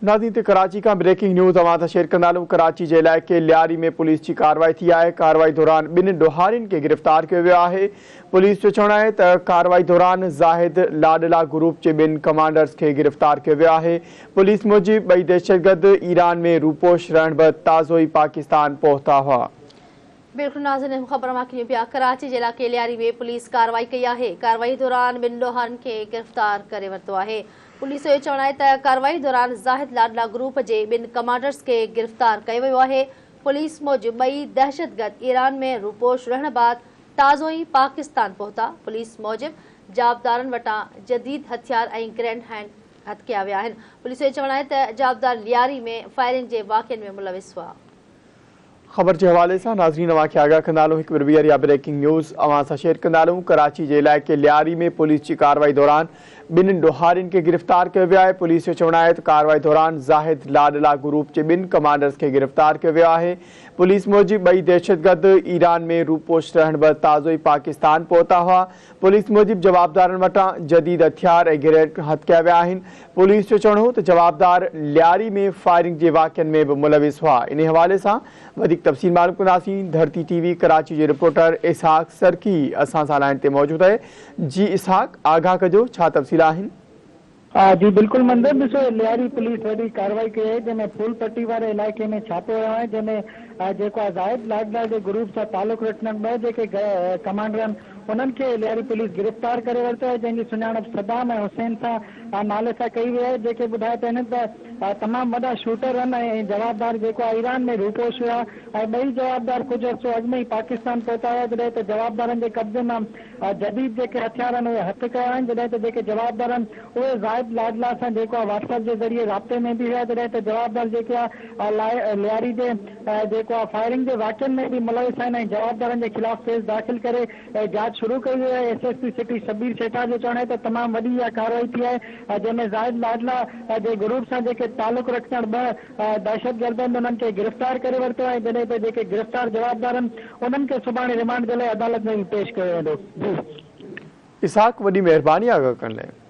ناظرين ته ڪراچي کان بريڪنگ نيوز اوهان سان شيئر ڪندا هلون ڪراچي جي علائقي لياري ۾ پوليس جي ڪارروائي ٿي آهي ڪارروائي دوران ٻن ڏوهارين کي گرفتار ڪيو ويو آهي پوليس جو چوڻ آهي ته ڪارروائي دوران زاهد لاڏلا گروپ جي ٻن ڪمانڊرز کي گرفتار ڪيو ويو آهي پوليس موجب ٻئي دهشتگرد ايران ۾ روپوش رهڻ بعد تازو ئي پاڪستان پهتا هئا. بلڪل ناظرين اهم خبر اوهان کي ڏيون پيا ڪراچي جي علائقي لياري ۾ پوليس ڪارروائي ڪئي آهي ڪارروائي دوران ٻن ڏوهارين کي گرفتار ڪري ورتو آهي پوليس جو چوڻ آهي ته ڪارروائي دوران زاهد لاڏلا گروپ جي ٻن ڪمانڊرز کي گرفتار ڪيو ويو آهي پوليس موجب ٻئي دهشتگرد ايران ۾ روپوش رهڻ بعد تازو ئي پاڪستان پهتا پوليس موجب جوابدارن وٽان جديد هٿيار ۽ گرينڊ هينڊ هٿ ڪيا ويا آهن پوليس جو چوڻ آهي ته جوابدار لياري ۾ فائرنگ جي واقعن ۾ ملوث هئا. خبر جي حوالي سان ناظرين اوهان کي آگاهه ڪندا هلون هڪ ڀيرو ٻيهر اها بريڪنگ نيوز اوهان سان شيئر ڪندا هلون ڪراچي جي علائقي لياري ۾ پوليس جي ڪارروائي دوران ٻن ڏوهارين کي گرفتار ڪيو ويو آهي پوليس جو چوڻ آهي ته ڪارروائي دوران زاهد لاڏلا گروپ جي ٻن ڪمانڊرز کي گرفتار ڪيو ويو آهي پوليس موجب ٻئي دهشتگرد ايران ۾ روپوش رهڻ بعد تازو ئي پاڪستان پهتا هئا پوليس موجب جوابدارن وٽان جديد هٿيار ۽ گرينيڊ هٿ ڪيا ويا آهن. پوليس جو چوڻ هو ته جوابدار لياري ۾ فائرنگ جي واقعن ۾ به ملوث هئا. انهي حوالي سان وڌيڪ تفصيل معلوم ڪنداسين. ڌرتي ٽي وي ڪراچي جي رپورٽر اسحاق سرڪي اسان سان لائين تي موجود آهي. جي اسحاق آگاهه ڪجو ڇا تفصيل آهن؟ جي بلڪل منظر ڏسو لياري پوليس وڏي ڪارروائي ڪئي آهي جنهن ۾ ڦول پٽي واري علائقي ۾ ڇاپو هنيو آهي جنهن ۾ جيڪو آهي زاهد لاڏلا جي گروپ سان تعلق رکندڙ ٻه جيڪي ڪمانڊر آهن انهن کي لياري پوليس گرفتار ڪري ورتو آهي جنهن جي سڃاڻپ صدام ۽ حسين سان نالي سان ڪئي وئي آهي جيڪي ٻڌايو پيا وڃن ته تمام وڏا شوٽر آهن ۽ جوابدار جيڪو آهي ايران ۾ روپوش هيا ۽ ٻئي جوابدار ڪجهه عرصو اڳ ۾ ئي پاڪستان پهتا هيا جڏهن ته جوابدارن جي قبضي مان جديد جيڪي هٿيار آهن اهي هٿ ڪيا آهن جڏهن ته جيڪي جوابدار آهن اهي زاهد لاڏلا سان جيڪو آهي واٽس ايپ جي ذريعي رابطي ۾ به هيا جڏهن ته جوابدار جيڪي آهي لياري جي جيڪو آهي فائرنگ جي واقعن ۾ به ملوث آهن ۽ جوابدارن جي خلاف ڪيس داخل ڪري جاچ شروع ڪئي وئي آهي S S P city Shabbir Sethar جو چوڻ آهي ته تمام وڏي اها ڪارروائي ٿي آهي جنهن ۾ زاهد لاڏلا جي گروپ سان جيڪي تعلق رکندڙ ٻه دهشتگردن انهن کي گرفتار ڪري ورتو آهي جڏهن ته جيڪي گرفتار جوابدار آهن انهن کي سڀاڻي رمانڊ جي لاء عدالت ۾ پيش ڪيو ويندو. جي. اسحاق وڏي مهرباني آگاهه ڪرڻ لاء.